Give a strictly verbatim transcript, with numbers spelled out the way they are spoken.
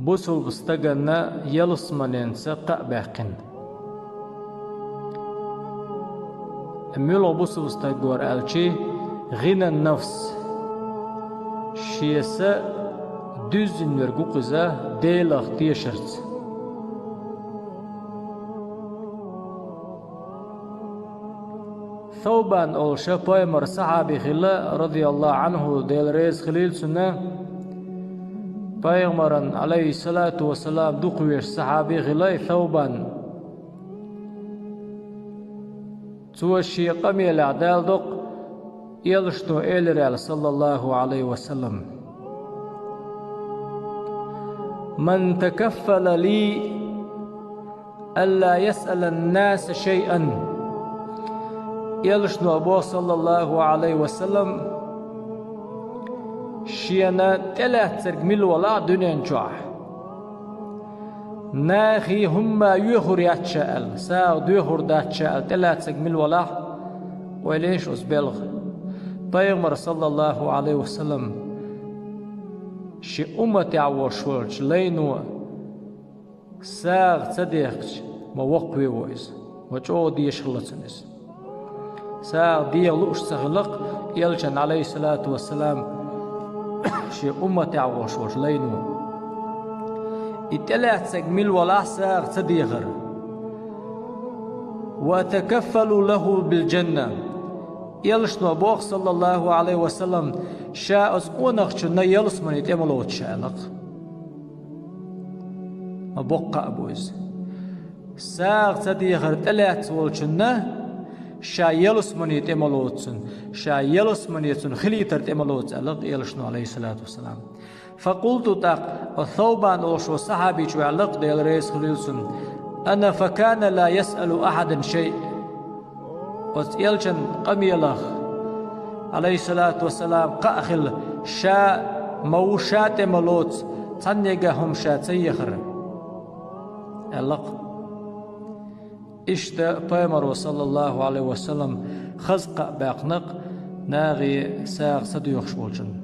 Бусулба стагана ялсманенца кхаъ баьккхина. Муьлха бусулба стаг вар аьлчи, гӀина нафс. Шен са дуьззина верг ву-кх иза Делах тешарца. Саубан олуш пайхамар сахьаби хилла, радияллаху Ӏанху, Дела реза хилийла цунна, пайхамаран, Ӏалайхиссалату вассалам, дукхавезаш сахьаби хилла и Саубан. Цо шен къамелехь Дала доккху элчано элира аьлла, саллаллаху Ӏалайхи ва саллам: «Ман такаффала ли алла ясъала ан-наса шайъан». Элчано боху, саллаллаху Ӏалайхи ва саллам, шена тӀелаьцнарг мила валахь дуьнен чохь, нахе хӀумма йоьхур яц ша аьлла, сагӀа доьхур дац ша аьлла тӀелаьцнарг мила валахь, ойла еш оцу белхан. Пайхамар, саллаллаху Ӏалайхи ва саллам, шен умматехь волуш волчу лайно сагӀа ца дехча, ма воккхаве ву иза, ма чӀогӀа дезаш хилла цунна иза. СагӀа деха лууш ца хилла-кх элчанна, Ӏалайхиссалату вассалам, шен умматехь волуш волчу лайно. И тӀелаьцнарг мила валахь сагӀа ца дехар. «Ва атакаффалу лаху бил-джанна». Элчано боху, саллаллаху Ӏалайхи ва саллам, ша оцу къонахчунна ялсамане тӀе ма лоцу ша аьлла-кх. Ма боккха а бу иза. СагӀа ца дехар тӀелаьцна волчунна ша ялсамане тӀе ма лоцу цунна, ша ялсамане цунна хилийтар тӀе ма лоцу аьлла-кх элчано, Ӏалайхиссалату вассалам. Факъулту, тӀаккха оцу Саубан олуш волу сахьабичо аьлла-кх, Дела реза хилийла цунна: «Ана факана ла ясъалу ахьадан шайъ». Оцу элчан къамелах, Ӏалайхиссалату вассалам, кхаъ хилла, ша ма ву, ша тӀе ма лоцу, цхьаннега хӀума ша ца ехара, аьлла-кх. Иштта пайхамаро, саллаллаху Ӏалайхи ва саллам, хаза кхаъ баьккхина-кх нахе сагӀа ца доьхуш волчунна.